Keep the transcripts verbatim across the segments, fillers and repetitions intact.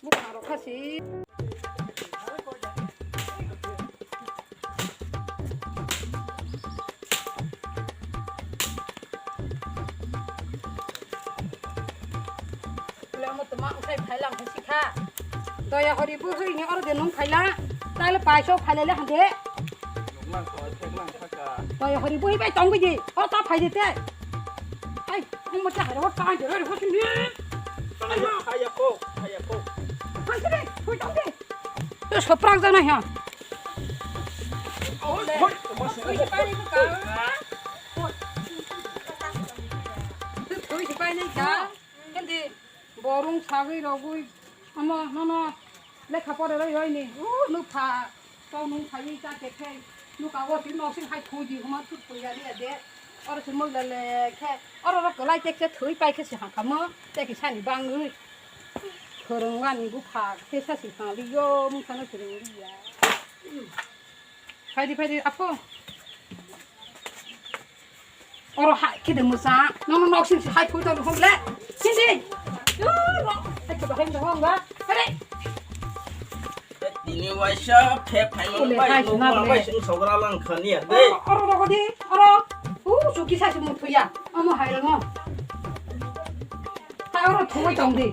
Bwkha rok kha si. Lama tuma usai phailang kha si kha. Doya hori bo hoi ni oro de nung phaila. Tale paisa phailele hande. Nuklang kha, theklang kha ka. Doya hori bo hoi bai tong biji. O ta phai de te. Ai, ang mo ta haro ta de ro ho ni. Phaiya ko, phaiya ko. Phai de, hoi tong de. To soprak jana ha. Thwi si pai nai ka. Kendi borung sagwi rogwi. Amo nono lekha pore roi roi ni. U nupha. Tau nung phai ta ke thei. Nuka go si nok sing hai khui di huma thut khui ya de. Oro si mok le le khe. Oro ro kolai tek se thwi pai khe si ha kamo. Tek sani bangwi. Khorong wani bupha. Te sa si ha li yo mung sana khorong li ya. Phaidi, phaidi, apo. Oro ha, kede musa. Nono nok sing hai phui to hom le. Sindi. Yo, ro. Hai kede hom hom ba. Hare. Tini waisa phe phai mo. Ole, bai hai no sina ma bai le. Sing sogra lang khani ya de. Oro, oro, oro, di, oro. U, suki sa si mu thuya. Amo hai no. Hai oro thoi tong di.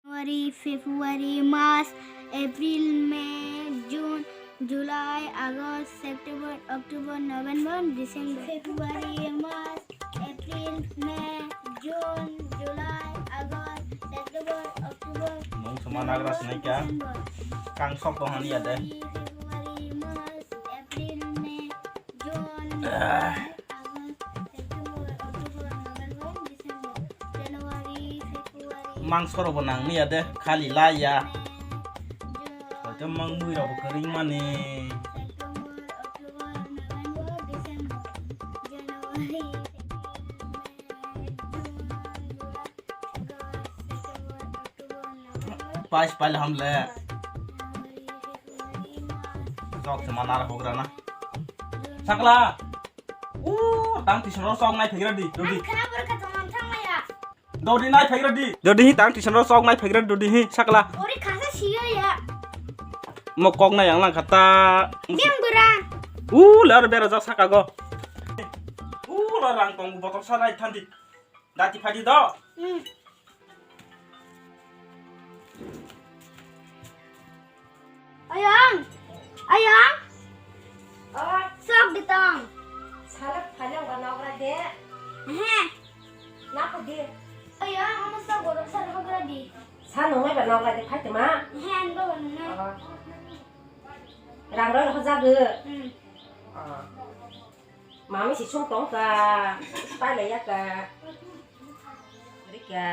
January, February, March, April, May, June, July, August, September, October, November, December. February, March, April, May, June, July, August, September, October, Nung sema nagra November, sinai kya? December. Kang sok tong hani ya de. January, February, March, April, May, June, July, August, September, October, November, December, January, February. Mang soro bo nang miya de, khali la ya. Hoito mang mui rok bo kwrwng mani. September, October, November, December, January, February, May, June, July, August, September, October, November, Pais pal ham le. Sok se manar hogra na. Sakla. U, tang tison ro sok nai phegra di, dodi. Ang khana bor kha tong ang thang maya. Dodi nai phegra di. Dodi hi tang tison ro sok nai phegra dodi hi sakla. Ori khasa siyo ya. Mo kok nai ang lang khata. Yang bera. U, lar bera jak saka go. U, lar rang tong botol sa nai thandi. Dati phadi do. Hmm. Ayang! Ayang! Oh. Sok di tong. Salak phajang ba nogra de. He. Napa di? Ayang, amo sok borok salak hogra di. Sa nungnai ba nogra de phatima? He, ang ba nungnai. Oh. Rang roi hojago. Hmm. Oh. Mami si sung tong ka, pai lai ya ka. Rika.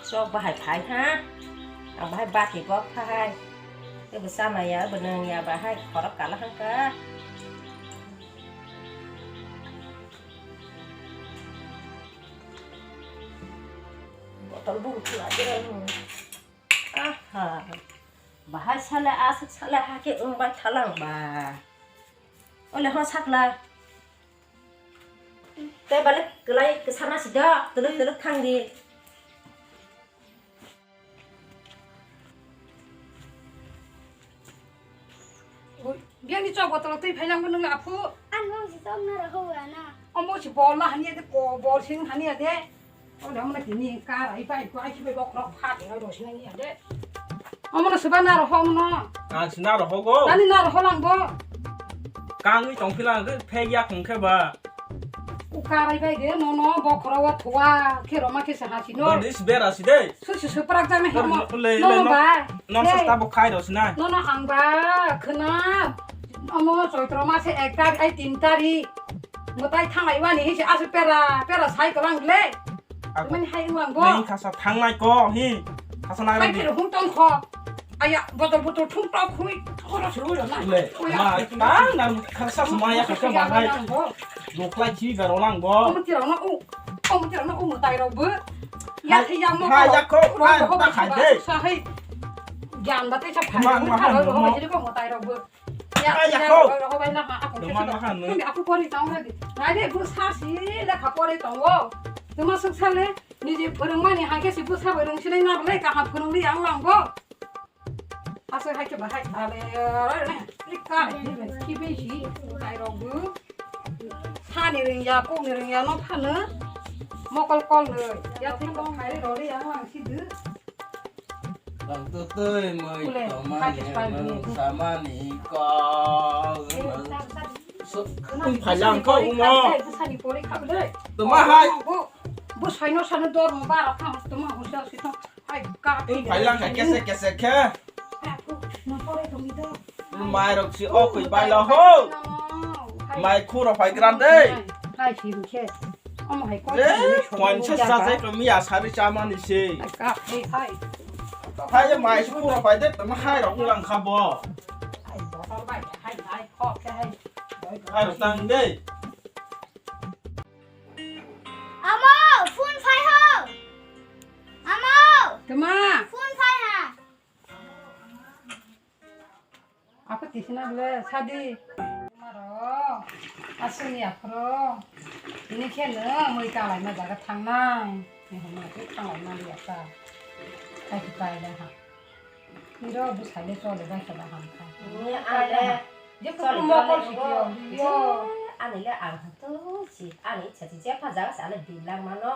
Sok bahai phai ha. Ang bahai bati bok phai. Ebo sama ya, ebo nung ya bahai khorok kala hang ka. Botol bung tu aja. Aha. Bahai sale asuk sale hake umbai thalang ba. Ole ho sakla. Te balik kelai kesana sida, teluk teluk thang di. Ui, biang ni chok botol twi phailang bo nung aphu. Ang bong si chok na rahu ana. Omo si bol la hani ade ko bol sing hani ade. O da mana kini ka rai pai ko ai ki bai bok rok phat na do sing ni ade. Omo na suba na roho omo no. Ang sina roho go. Ani na roho lang bo. Kangwi tong philang ke phek ya khong khe ba. Ukarai bai de, no, no, bokhoro o thua, khe roma khe saha si no. Dodis bera si de. Su, su, su, prak jana hemo. Le, le, no, no, ba. No, sa sta bo khai ro si na. No, no, ang ba, khna. Omo choitro ma se ek tarik, ai tin tarik. Mutai thangai wani hi se asu pera, pera sai ko lang le. Mani hai wang bo. Nei khasa thangnai ko, hi. Khasa nang. Hai khe hung tong kho. Aya, botol botol thung tok khui, khoro se ui rona. Le, ma, ta, nang khasa smaya khasa bahai. Doklai chi garo lang bo. Omo tira na u, omo tira na u mutai rok bo. Ya, ya mo. Ha, ya ko, ha, ta khai de. Sa hai. Gyan ba te sa phai. Mang, mang, mang, mang. Mutai rok bo. Ya, Ai, ya, yako. Rogo, rogo bai na ha, ako Doma khe na ha no. Tumi aku pori tong na di. Nai de, bu sa si le kha pori tong o. Tuma suk sa le, ni je phwrwng mani ha khe si bu sa bai rung sinai na le ka ha phwrwng li ang lang bo. Aswk hai khe bahai ale, ni kare, ni kibin si, tai rok bu. Hani ringya, kokni ringya no phano. Mokol kol no, ya thik kong khai rori ang lang si du. Bang tu tui mui Ule, tomani hai kis pai mung ni. Samani kol. Sab, sab. So, Tuma tung phai lang ko umo. Sani pori kha le. Tuma hai. Bu, bu sai no sano dor mo bara kha, tuma husya si to. Hai, ka. Tung phai lang kha kese kese khe. Mai rok si o koi bai lo ho. Mai khuro phai gran de. Hai si khe. Omo hai ko. Je, kwan sa sa je ko mi asari chamani se. Hai ka, hai, hai. Hai mai khuro phai de, tama hai rok lang kha bo. Hai, botol bai, hai, hai, khok khe hai. Hai rok tang de. Amo, phone phai ho. Amo. Tuma. Phone phai ha. Ako tisina le sadi. Maro. Asuni aphro. Ini khe no mui kalai ma jaga thangnai. Ni homa tu thanglai ma liya ta. Ai ki pai da ha. Niro bwsai le chole bai khe da ham kha. Ni ang le je chole kukumo chole kol si nungo. Kyo, yo. Je, ani le ang ha to si, ani ichha si je pha jaga se ani di lang mano.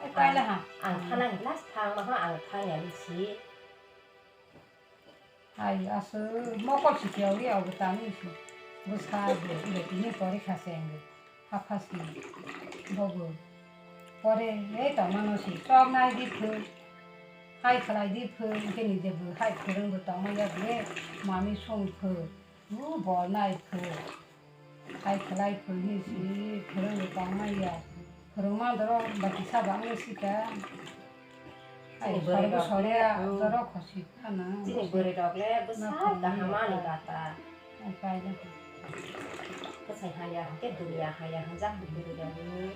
Ai, paila ha. Ang thana hin last thang ma ha, ang thang ya ni si. Ai, asu mokol si kyo ri au tani si. Bwsa de, de, ni pori kha se ang. Haphasi bobo. Pore ei tongmano si choknai di phu. Hai khlai di phu, hwnkhe ni jebo hai phwrwngbo tongmaya bole mami song phu. Bu bolnai phu. Hai khlai phu hi si phwrwngbo tongmaya. Phwrwngma doro bati saba wngwi sika. Hai, chini bwrwi sorbo rok sole, le, hmm, jorok khosi phano. Chini bwrwi rok le bwsa kaham ani bata. Ai, paila. Bwsai haya hwnkhe duniya haya hwnjak bwrwi rok ni.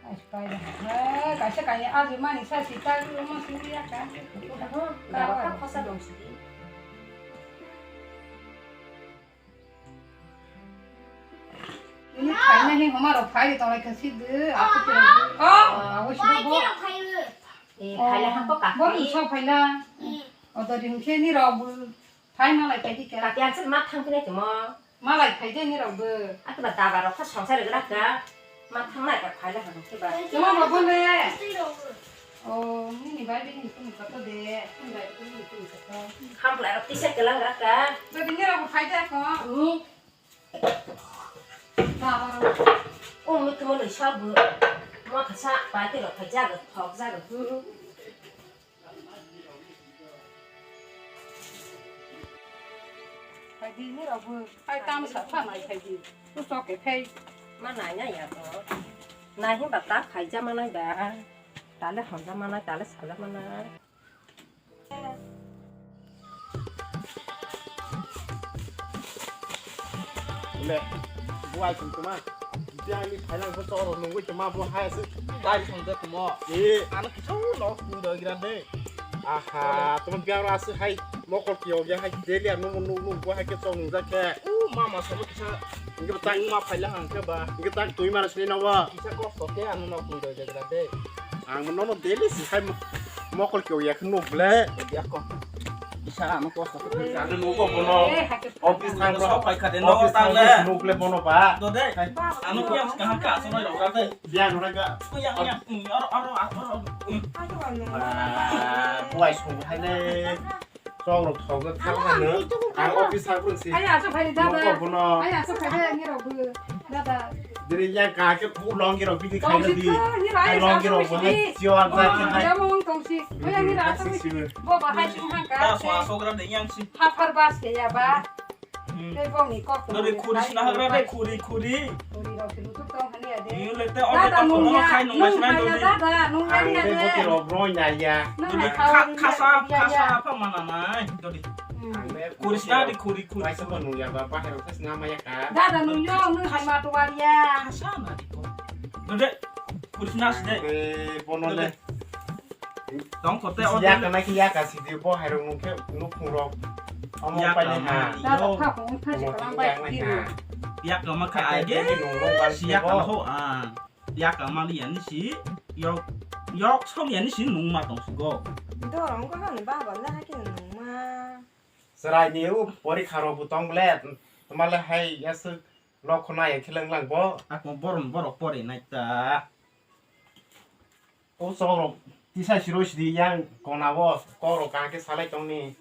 Ai, paila. Hai, kaisa kanya aji mani sa si ta omo si ya ka. Oho, daba ka khosa dong si. Ini khaina hi homa rok phai ri tonglai kha si de, aku tirang de. Oh, awo si bo. Eh, khaila hako ka bo khai. Bo sa phaila. O do ring khe ni rok bu phai malai phai di ka. Kati answer ma thang kine timo. Malai phai de ni rok bu. Aku ba daba rok kha songsai rok ka. Ma thang nai ka khaila hako ke ba. Tuma ba bo le. Oh, nini bai bini kunu kato de, kunu bai bini kunu kato. Hamplai rok tisa kelang raka. Bai bini rok phai de ko. Ni. Baba rok. Oh, mi kemo loi sabu. Mo kasa bai te rok phai jaga, thok jaga. Hmm. Phai di ni rok bu. Phai tam sa pha nai phai di. Tu sok ke phai. Ma nai na ya ko. Nai hin ba ta phai ja ma nai ba. Tale honja manai, tale saja manai. Le, buai tum tuma. Dia ni thailang ko choro nungwi tuma bo hai se. Dai song de tumo. Eh, ano kichau no kun do giran de. Aha, tuma biang ra se hai mokol kio ya hai deli anu nu nu bo hai ke chong nung ja ke. U mama so kisa. Ngi tak ma phaila hang ke ba. Ngi tak tui mara sini na wa. Kisa kosto ke anu no kun do giran de. Ang no no daily si khai mo-, mokol kyo yak no ble. Yak ko. Isa ano kosto ko. Ano no ko bono. Office time ro pai khade no tang le. No ble bono ba. Do de. Ano ko yang kaham ka aso no ro de. Dia no ga. Ko yang yang aro aro aro. Ah, buai sung hai le. Chok rok thok thang hano. Ang office ha phung si. Ai, asok phai dada. Nokok bono. Ai, asok phai dada, ni rok bu. Dada. Diri yang kake pu long ki rok bidi khai di. Ai, long ki rok bo hai sio ang sa ki hai. Mong tong si. Bo yang ni ra asok si. Bo ba hai sung hang ka. Ta so asok ram de yang si. Ha phar bas ke ya ba. Tei bongni kok. Dori khuri sina hagra de khuri khuri. Khuri rok se lutuk tong hania de. Ni le te order ta kono khai nung mai sinai dori. Dada nung ya de. Ang de boti rok bro nya ya. Dori khasa khasa apa mana nai dori. Khuri sina de khuri khuri. Bai se nung ya ba bahai rok khas nama ya ka. Dada nung yo nung hai ma tuwal ya. Khasa na di ko. Dori khuri sina side. Bono le. Tong kote order. Ya kana ki ya ka sidi bo hai rok nung ke nung khung rok. Omo Yak painai ama ha. Dada yo. Thapung thasi Omo kalang bai yang nai kiri. Ha. Yak ama kha Ate ai ge. Bini nung nung bang Siyak sebo. Ang ho ang. Yak ama li ani si. Yok yok som ani si nung ma tong sugo. Dorong ko hani baba le haki nung ma. Chwrai ni u porikha rok bo tong ble. Toma le hai yasuk lok khonai khilang lang bo. Ako borom borok pore nai ta. O chok rok tisa siro sidi yang kona bo kok rok kaham khe salai tong ni.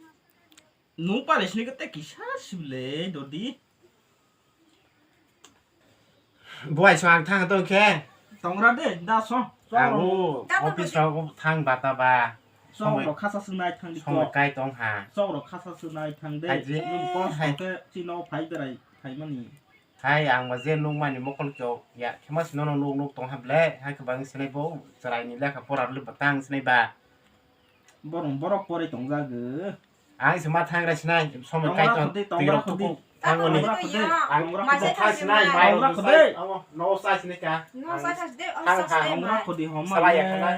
Nung pare sini kete kisa sibile dodi. Buai so ang thang tong khe. Tongra de, da so. Ang o office rok thang bata ba. Sok rok khasa swngnai thang di Somoi ko. Kai tong ha. Sok rok khasa swngnai thang de. Hai je, Nung kos hai. Ke chino phai berai phai mani. Hai ang ba je nung mani mokol kyo ya khema sino no nuk nuk tong ha ble. Hai khe bang sinai bo chwrai ni lekha pora le batang sinai ba. Borok borok pore tong jago. Ang se ma thang ra sinai, somoi kai tong, twi rok tuku, thang oni. Ang ma se thang sinai, mai rok sai, amo, no sai sinai ka. No sai thang de, ang sa sinai. Tongra khudi homa. Salai ya khanai.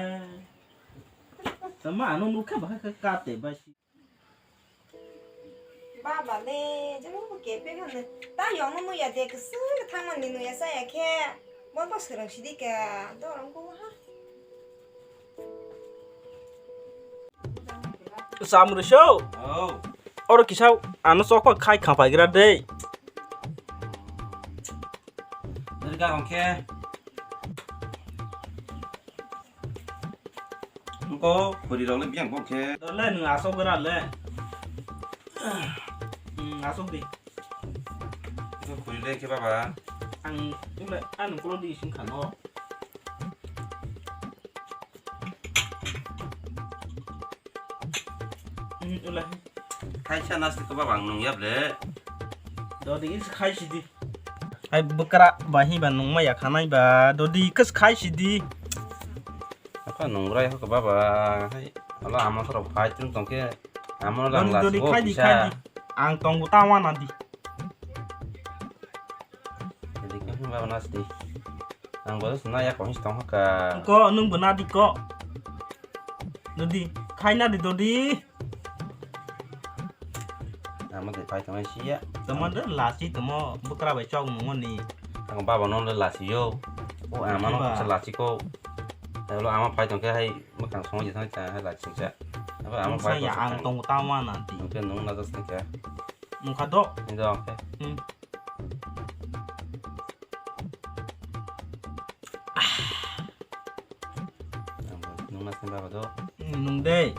Tama anu nukha ba kha kate ba si. Baba le, jeng bo kepe khane. Ta yong no ya de, ksung thang mani no ya sa ya khe. Bo bo srang sidi ka, dorong ko ha. Samrwsao. Oh. Oro kisa ano chokma khai khapai gra de. Dari ka hongke. Ko khuri rok le biyang bokhe. Dole nung asok gra le. Hmm, asok di. Ko khuri le ke baba. Ang ule anu kolo di sing khano. Hmm, ule. Khai sa nasi ke baba ang nung yab le. Dodi is khai sidi. Hai bwkra ba hi ba nungma ya khanai ba dodi kas khai sidi. Apa nungrai ho ke baba hai ala ama soro phai tung tong ke ama lang la dodi khai di khai di. Ang tong ta wana di. Dodi ke baba nas di. Ang bodo sna ya kohis tong ka. Ko nung bana di ko. Dodi khai na di dodi. Ama de phai tong si ya. Tamo de lasi tamo bwkra bai chok mungoni. Ang baba no le lasi yo. O ama no sa lasi ko. Talo ama phai tong ke hai makang song je thang cha hai lasi cha. Aba ama phai ya ang tong ta wana di. Ang ke nung na das cha. Nung kha do. Ni do ke. Hmm. Nung na sin baba do. Nung de.